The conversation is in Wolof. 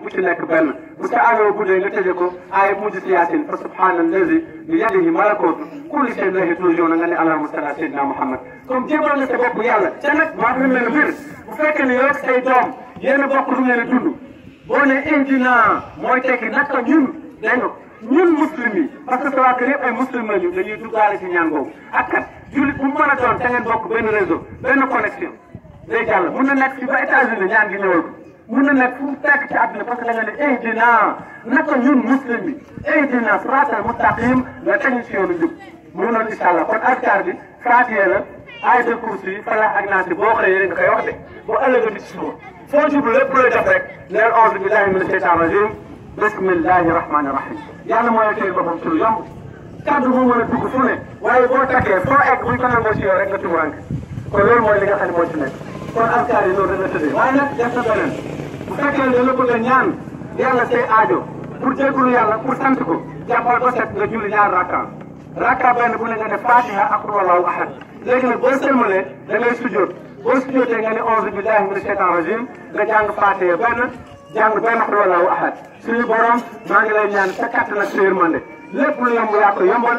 bu ci nekk benn bu sa aajo guddee nga tëjee ko aaya mujj si yaasin fa subhaanallazi bi yadihi malakuutu kulli shay'in ilayhi turja'uun nga ne allahumma salli ala sayyidina Muhammad comme jébal nga sa bopp yàlla te nag maa ngi leen mbir bu fekkee ne yow ak say doom yéen a bokk lu ngeen a dund boo ne indina mooy tekki naka ñun dégg nga ñun muslim yi parce que sa waa kër yëpp ay muslim lañu dañuy duggaale ci ñaan boobu ak kat jullit bu mu mën a doon te ngeen bokk benn réseau benn connexion day jàll mun na nekk ci ba États-Unis ñaan gi ñëwal ko mun na nekk fu mu fekk ci àdduna parce que da nga ne ihdina naka ñun muslim yi ihdina siraatal mustaqim nga teg ci yoonu njub mu noonu incha allah kon azkar bi Faatiha la ayatul kursi Falaq ak Naas boo xëyee nga koy wax de boo ëllëgee di ci suba foo jublu lépp looy def rek neel auzu billahi mina shaytaani rajim bismillahi rahmani rahim yàlla mooy teel boppam ci lu yomb kàddu moo mën a dugg fu ne waaye boo takkee foo egg buñ ko nangoo ci yow rek nga tumuranke kon loolu mooy li nga xam ne moo ci nekk kon azkar yi loolu dana tëddee waaye nag def na beneen bu fekkee ne dana bëgg a ñaan yàlla say aajo pour jégalu yàlla pour sant ko jàppal ba set nga julli ñaar rakka benn bu ne nga def Fatiha ak qul huwallahu ahad léegi nag boo sëlmalee da ngay sujjóot boo sujjóotee nga ne auzu billahi mina shaytaani rajim nga jàng Fatiha benn jàng benn qul huwallahu ahad suñu borom maa ngi lay ñaan sa kàttan ak sa yërmande lépp lu yomb yaa ko yombal